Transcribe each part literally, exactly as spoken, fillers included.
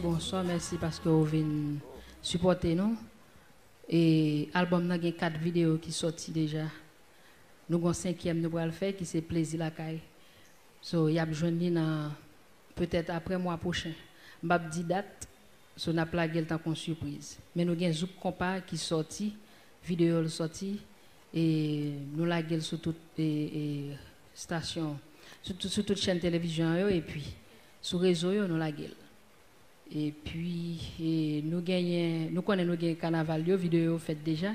Bonswa, mèsi paske w vin sipòte nou. E albòm nan gen kat videyo ki sòti deja. Nou gen yon senkyèm nou pral fè ki se Plezi Lakay. So, y ap jwenn li nan, petèt, apre mwa pwochen. M p ap di dat, so n ap lage l tankou yon sipriz. Men nou gen Zouk Konpa ki sòti, videyo l sòti, e nou lage l sou tout, e, e, stasyon, sou tout, sou tout chèn televizyon yo, epi sou rezo yo, nou lage l. Epi, e, nou genyen, nou konnen nou gen kanaval yo, videyo yo fèt deja.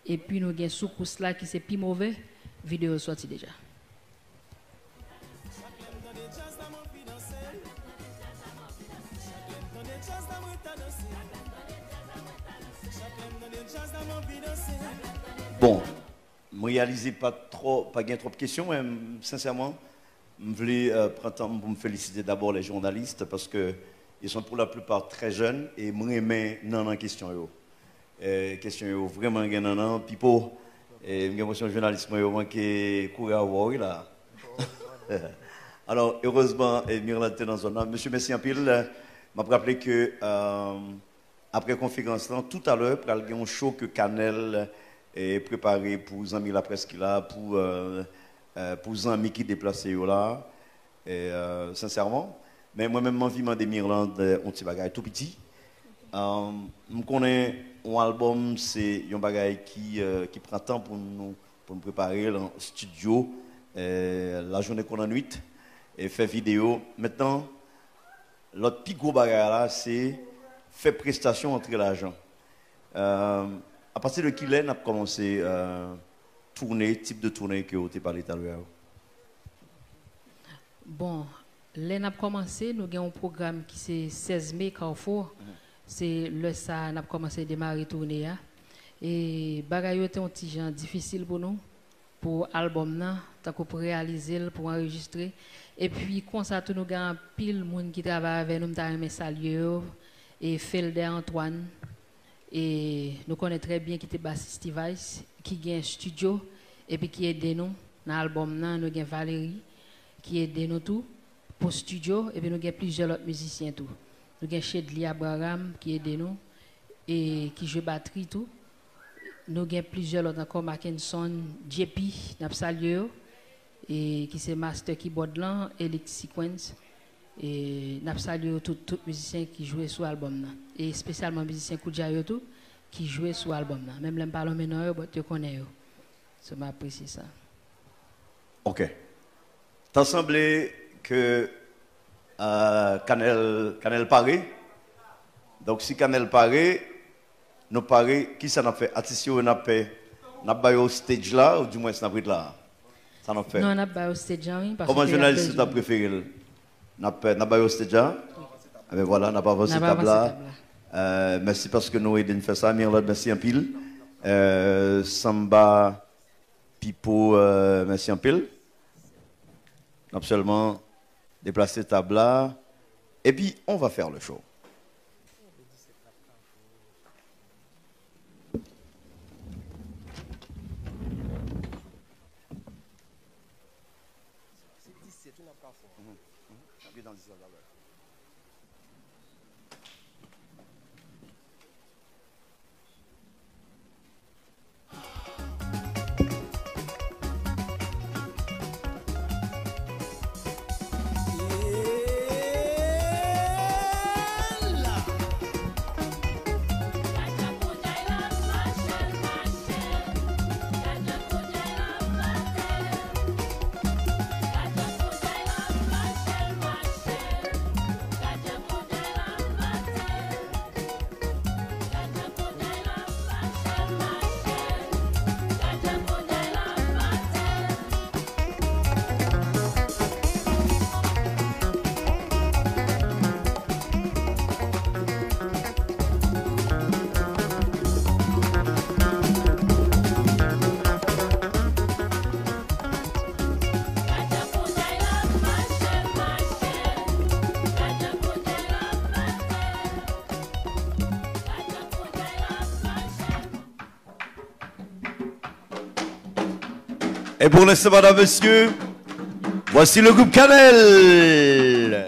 Epi nou gen Soukous la ki se pi move, videyo yo sòti deja. Bon, m reyalize pa twò, pa gen twòp kesyon, men sensèman, m vle, euh, pran tan m pou m felisite dabò les journalistes, paske ils sont pour la plupart très jeunes, e m renmen nannan kesyon yo. Eh, kesyon yo vrèman gen nannan. Pipo, eh, m gen enpresyon jounalis mwen yo manke kouri avè w wi la. Alò, erezman, eh, Mirlande te nan zòn nan. Mesye, mèsi anpil. M ap raple ke, euh, apre konferans lan, toutalè, pral gen yon show ke Kanèl, eh, prepare pou zanmi laprès ki la, pou, euh, euh, pou zanmi ki deplase yo la. E, euh, sensèman. Men mwen menm, m anvi mande Mirlande, euh, yon ti bagay tou piti. Euh, m konnen yon albòm se yon bagay ki, euh, ki pran tan pou nou, pou nou prepare l an estidyo, euh, lajounen kon lannwit, e fè videyo. Mentnan, lòt pi gwo bagay la, se fè prestasyon antre lajan. Euh, apati de kilè n ap kòmanse, euh, toune, tip de toune ke w te pale talè a yo? Bon, lè n ap kòmanse, nou gen yon pwogram ki se sèz me, Carrefour. Se lè sa a n ap kòmanse demare toune a. E bagay yo te yon ti jan difisil pou nou, pou albòm nan, tankou pou reyalize l, pou anrejistre. Epi konsa tou nou gen anpil moun ki travay avè nou, m ta renmen salye yo. E Felder Antoine, e nou konnen trè byen ki te basis T-Vice, ki gen estidyo, epi ki ede nou nan albòm nan. Nou gen Valerie, ki ede nou tou pou estidyo, epi nou gen plizyè lòt mizisyen tou. Nou gen Shedly Abraham, ki ede nou, e ki jwe batri tou. Nou gen plizyè lòt ankò, Mackenson, J P, n ap salye yo, e ki se master keyboard lan, Elix Sequence. E n ap salye yo tout, tout mizisyen ki jwe sou albòm nan. E espesyalman mizisyen Koudjay yo tou, ki jwe sou albòm nan. Menm lè m pa lonmen non yo, but yo konnen yo. So, m apresye sa. Ok. Ta sanble ke, euh, Kanèl, Kanèl pare. Donk, si Kanèl pare, nou pare, kisa n ap fè? Atis yo, n ap fè, n ap ba yo stage la, oudimwens n ap ret la? Sa n ap fè? Non, n ap ba yo stage la, wi, paske y ap bezwen. Kòman jounalis yo ta prefere l? N ap, n ap ba yo stage la? Wi. Enben, vwala, n ap avanse tab la. N ap avanse tab la. Euh, mèsi paske nou ede n fè sa. Mirlande, mèsi anpil. Euh, Samba, Pipo, euh, mèsi anpil. N ap sèlman deplase tab la. Epi, on va faire le show. Se disèt, wi, n ap ka fè. Mhm, mhm. N ap gen tan disèt talè. Et pour l'instant, mesdames, messieurs, voici le groupe Kanèl.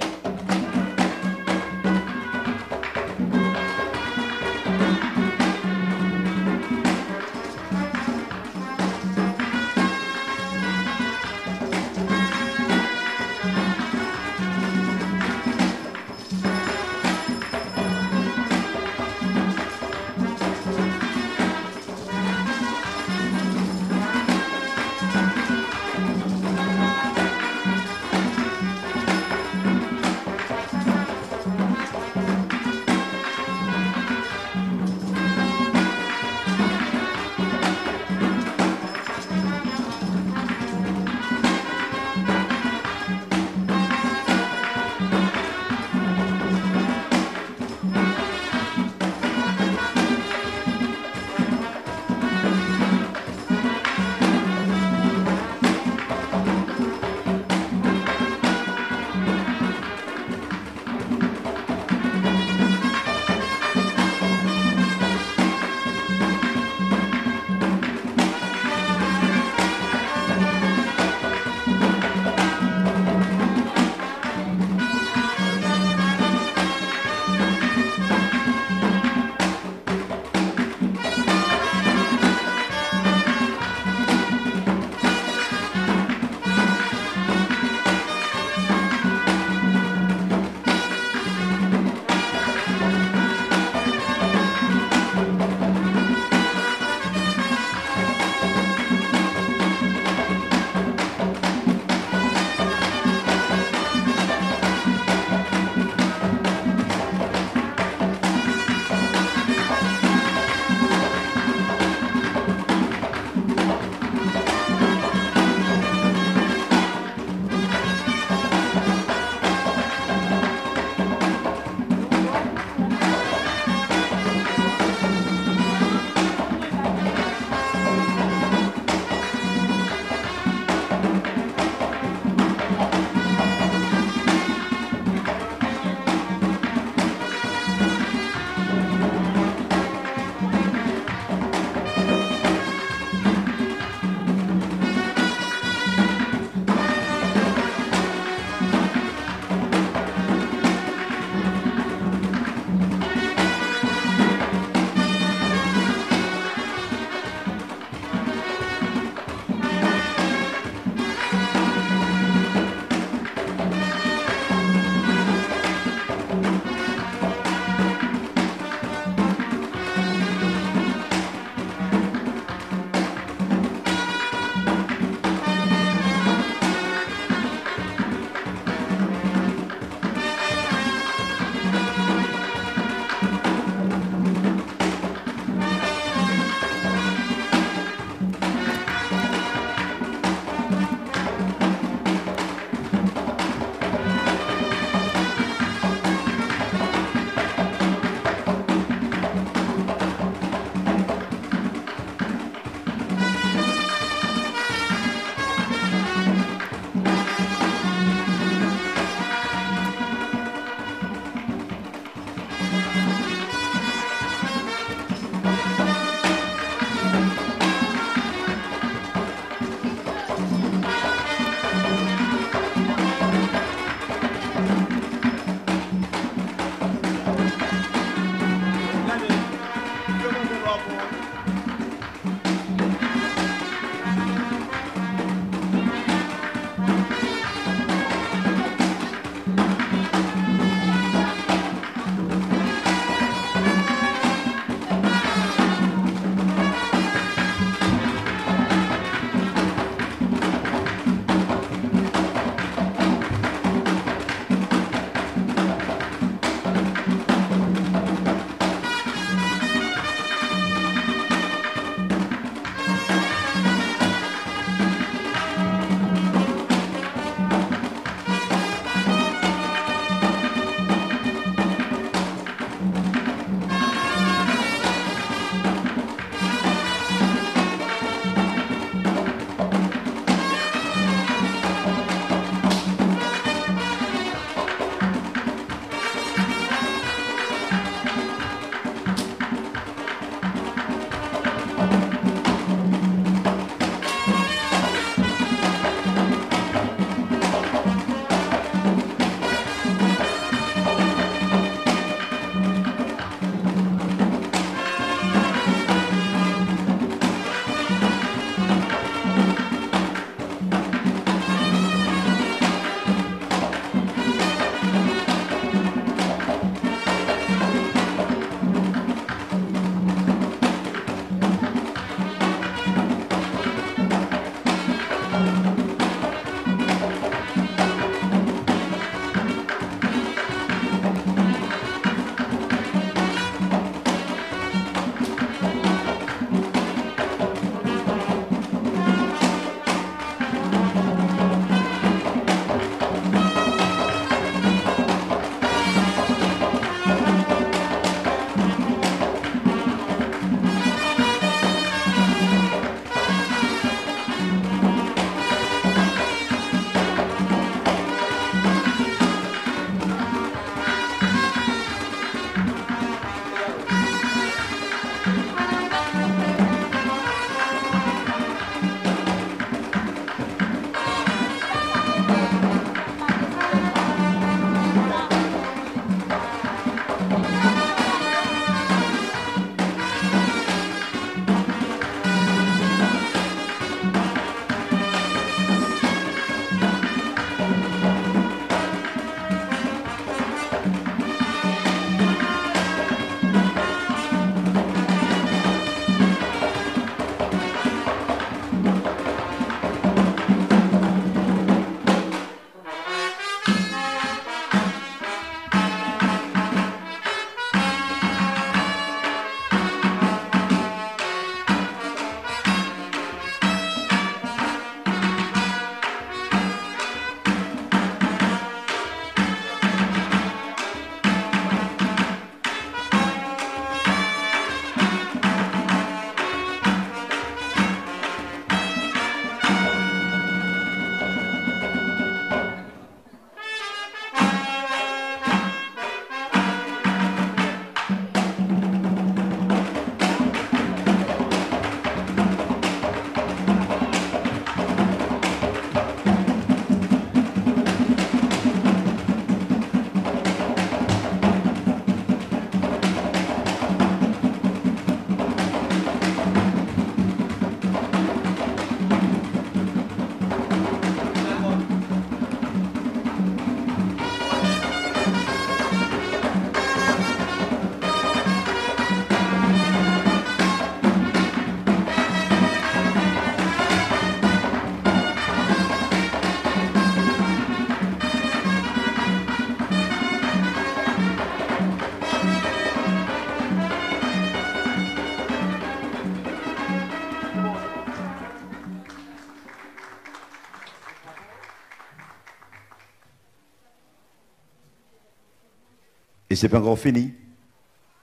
E se pa ankò fini.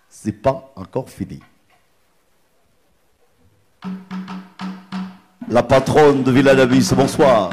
Se pa ankò fini. La patronne de Villa Davis, bonsoir.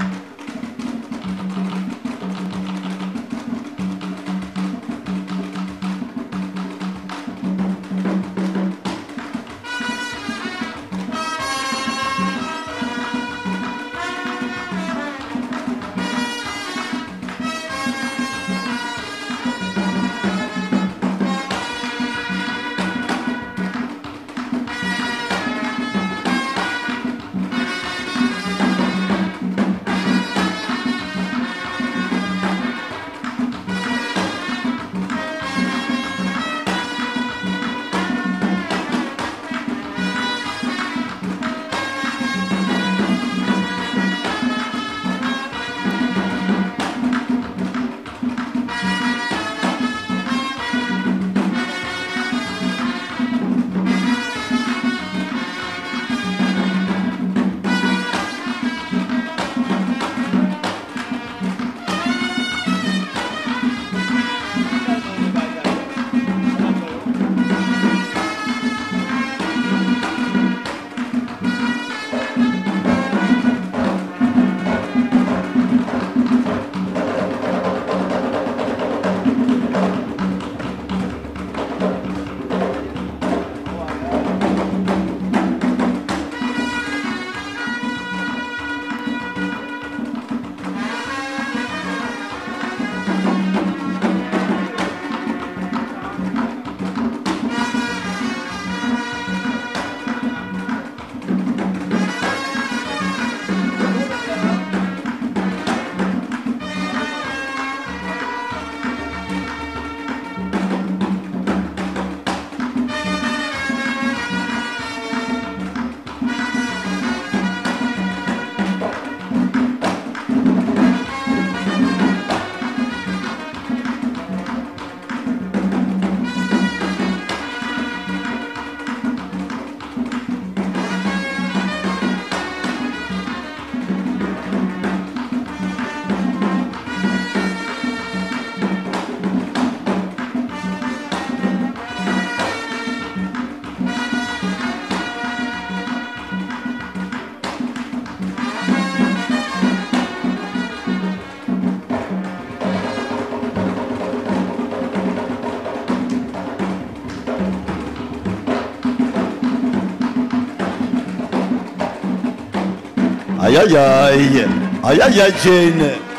Ayayay. Ayayay, Jane.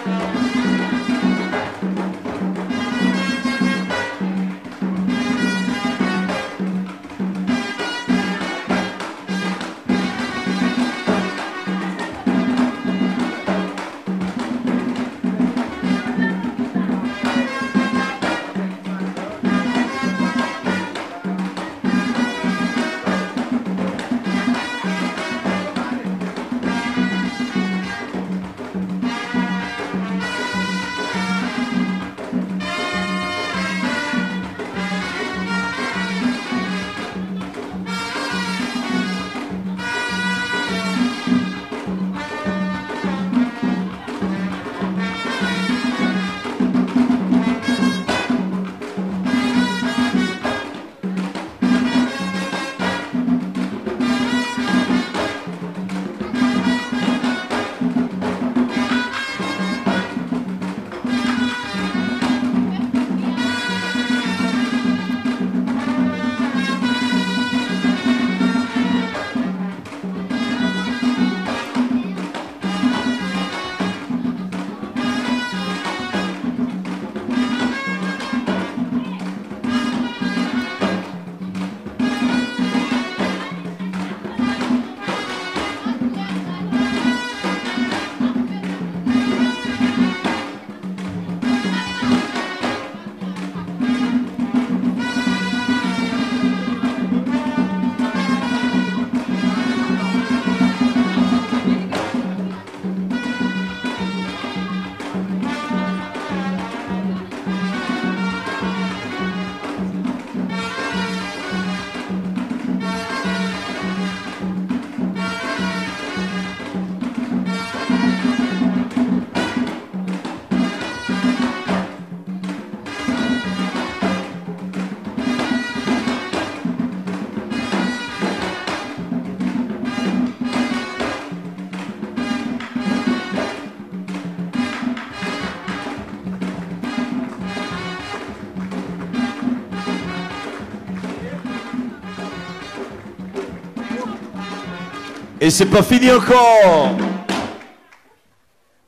Et c'est pas fini encore.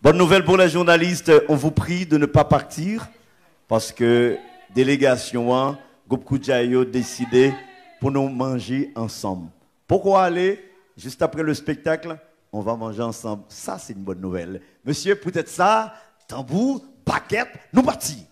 Bonne nouvelle pour les journalistes, on vous prie de ne pas partir parce que délégation an, gwoup Koudjay yo deside pou nou manje ansanm. Poko ale, juste après le spectacle, on va manger ensemble. Ça, c'est une bonne nouvelle. Mesye, poutèt sa, tanbou, bakèt, nou pati.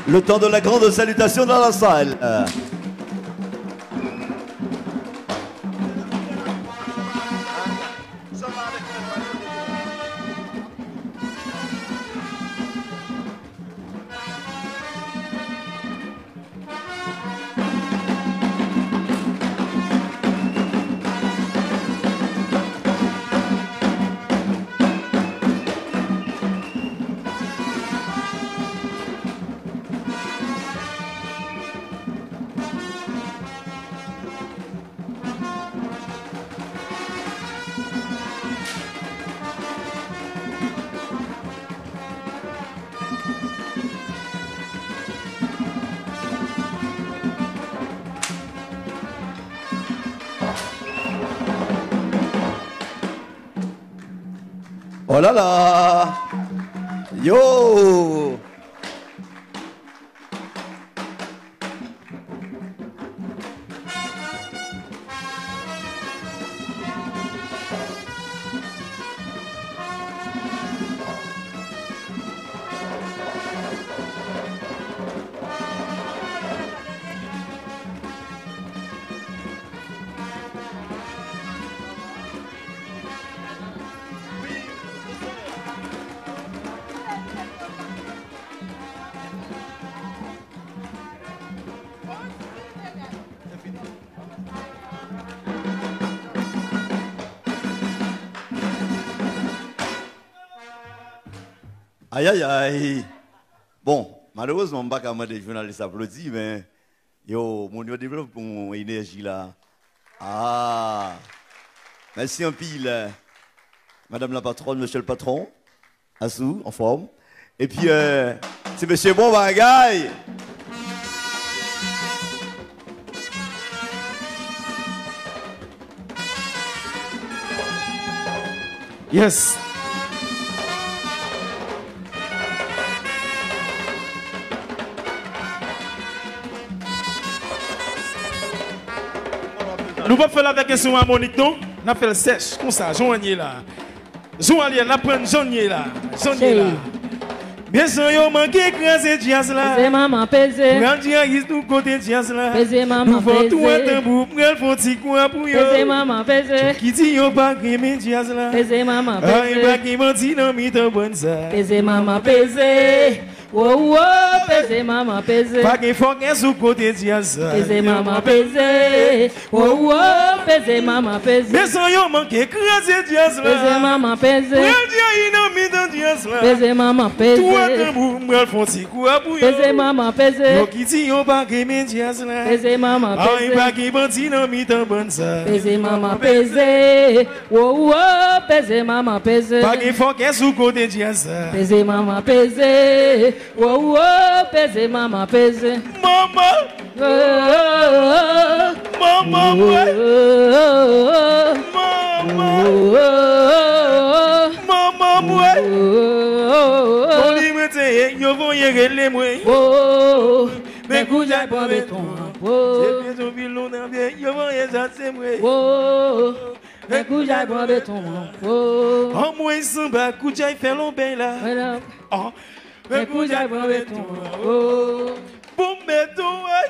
Le temps de la grande salutation dans la salle. Oh là là! Yo! Ayayay. Bon, malerezman, m pa ka mande jounalis aplodi, men yo, moun yo devlope yon enèji la. Ah, mèsi anpil, madame la patronne, monsieur le patron. Asou, anfòm. Epi, euh, ti mesye, bon bagay. Yes. Nou p ap fè l avèk enstriman amonik, non. N ap fè l sèch, konsa, jan w ye la. Jan w ye la, n ap pran jan w ye la. Jan w ye la. Mezon yo manke kraze djaz la. Peze manman peze. Pral djayis nou kote djaz la. Peze manman peze. Nou fò tou an tanbou, pral fè yon ti kou a pou yo. Peze manman peze. Ki di yo pa renmen djaz la. Peze manman peze. Ay, pa gen manti nan mitan bann sa. Peze manman peze. Wo, wo, peze manman peze. Pa gen fòkè sou kote djaz sa. Peze manman peze. Wo, wo, peze manman peze. Mezon yo manke kraze djaz la. Peze manman peze. Pral djayi nan mitan djaz la. Peze manman peze. Twa tanbou, m pral fè yon ti kou a pou yo. Peze manman peze. Yo ki di yo pa renmen djaz la. Peze manman peze. Ay, pa gen manti nan mitan bann sa. Peze manman peze. Wo, wo, peze manman peze. Pa gen fòkè sou kote djaz sa. Peze manman peze. Wo, wo, peze manman peze. Manman. Oh, oh, oh, oh. Manman mwen. Oh, oh, oh, oh. Manman. Oh, oh, oh, oh. Manman mwen. Oh, oh, oh, oh. Bon, li mwen te ye, yo voye rele mwen. Oh, oh, oh. Men koudjay pran beton an. Oh. Se beton vil nou nan vye, yo voye sa se mwen. Oh, oh, oh. Men koudjay pran beton an. Oh. Anmwey sanba, koudjay fè lonbèy la. Voilà. Ah. Men koudjay pran beton an. Oh. Boum beton, ey.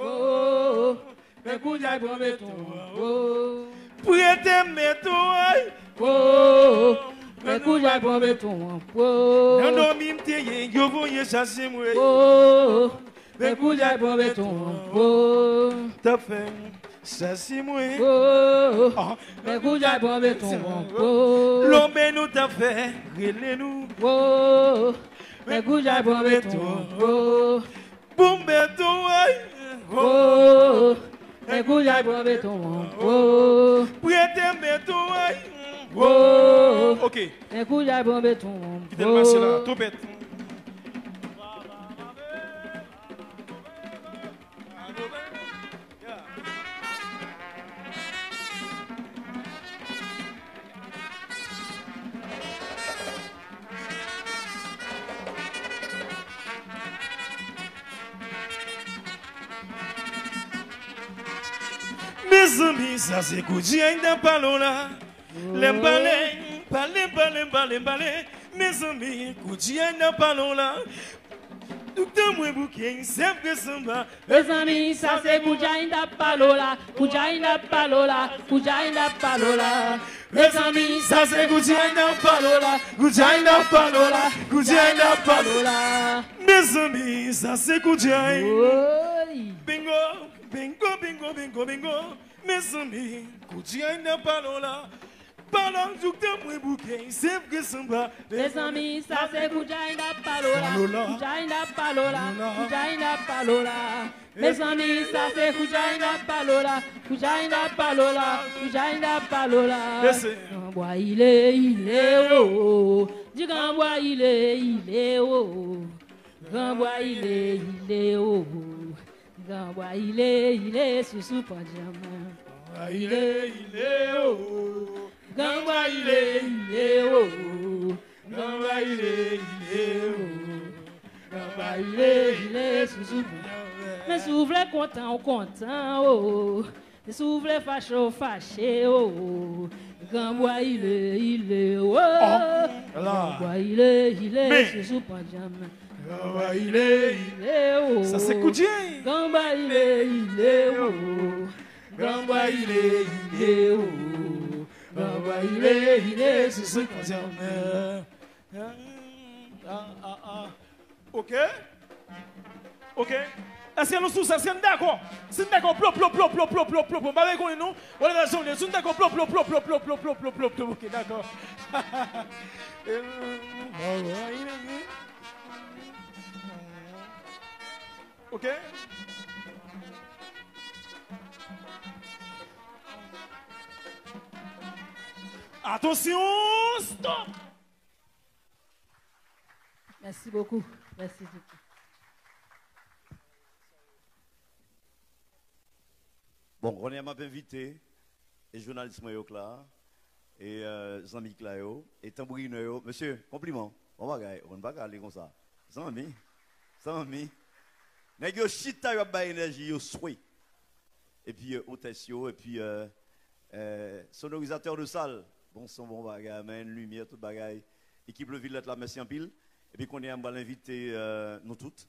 Oh. Men koudjay pran beton an. Oh. Prete m beton, ey. Oh. Men koudjay pran beton an. Oh. Nan dòmi m te ye, yo voye chache mwen. Oh. Men koudjay pran beton an. Oh. T ap fè chache mwen. Oh. Ah. Men koudjay pran beton an. Oh. Lonbèy nou t ap fè rele nou. Oh. Men koudjay pran beton an. Oh. Boum beton, ey. Oh. Men koudjay pran beton an. Oh. Prete m beton, ey. Oh. Ok. Men koudjay pran beton an. Kite l pase la, twonpèt. Mezanmi, sa se koudjay nan palon la. Lè m pale, pale, pale, pale, pale. Mezanmi, koudjay nan palon la. Doktè mwen bouke, se vre sanba. Mezanmi, sa se Koudjay n ap pale w la. Koudjay n ap pale w la. Koudjay n ap pale w la. Mezanmi, sa se Koudjay n ap pale w la. Koudjay n ap pale w la. Koudjay n ap pale w la. Mezanmi, sa se Koudjay. Woy. Bingo, bingo, bingo, bingo, bingo. Mezanmi, Koudjay n ap pale w la. Palan jouk tan mwen bouke, se vre sanba. Mezanmi, sa se Koudjay n ap pale w la. Koudjay n ap pale w la. Koudjay n ap pale w la. Mezanmi, sa se Koudjay n ap pale w la. Koudjay n ap pale w la. Koudjay n ap pale w la. Listen. Gran bwa ile, ile, o, o. Di gran bwa ile, ile, o, o. Gran bwa ile, ile, o, o. Gran bwa ile, ile, sousou pandyanm. Gran bwa ile, ile, o. Gran bwa ile, ile, o. Gran bwa ile, ile, o. Gran bwa ile, ile, sousou pandyanm. Men si w vle kontan, w kontan, o. Men si w vle fache, w fache, o. Gran bwa ile, ile, o. Gran bwa ile, ile, sousou pandyanm. Ganba ile, ile, o. Sa se Koudjay. Ganba ile, ile, o. Ganba ile, ile, o. Ganba ile, ile, se se Koudjay. Ah, ah, ah. Ok. Ok. Èske nou sou sa? Èske n dakò? Si n dakò, plop, plop, plop. M pa vle konnen non. Wale la zonde. Si n dakò, plop, plop, plop. Ok, dakò. Ok. Atansyon, stop! Mèsi bokou. Mèsi bokou. Bon, kounye a m ap envite e jounalis mwen yo k la, e euh, zanmi k la yo, e tanbourinè yo. Mesye, konpliman. Bon bagay. Ou konn pa ka ale konsa. Zanmi. Zanmi. Nèg yo chita, yo ap bay enèji yo swe. Epi euh, otès yo, epi euh, euh, sonorizatè de sal. Bon son, bon bagay, men limyè, tout bagay. Ekip Levilèt la, mèsi anpil. Epi kounye a m pral envite euh, nou tout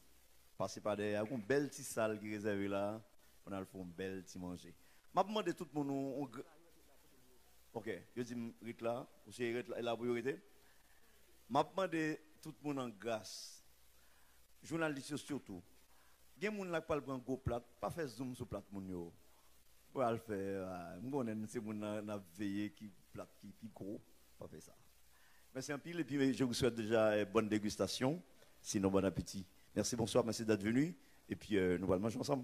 pase pa dèyè a. Gon bèl ti sal ki rezève la pou n al fè yon bèl ti manje. M ap mande tout moun yon, yon gr- Ok, yo di m ret la, ou se ret la, e la pou yo rete. M ap mande tout moun an gras, jounalis yo sitou. Gen moun la k pral pran gwo plat, pa fè zoom sou plat moun yo. Pral fè, ah, m konnen se moun nan n ap veye ki plat ki pi gwo, pa fè sa. Mèsi anpil, epi je vous souhaite déjà euh, bonne dégustation, sinon bon appétit. Merci, bonsoir, merci d'être venu, epi euh, nou pral manje ansanm.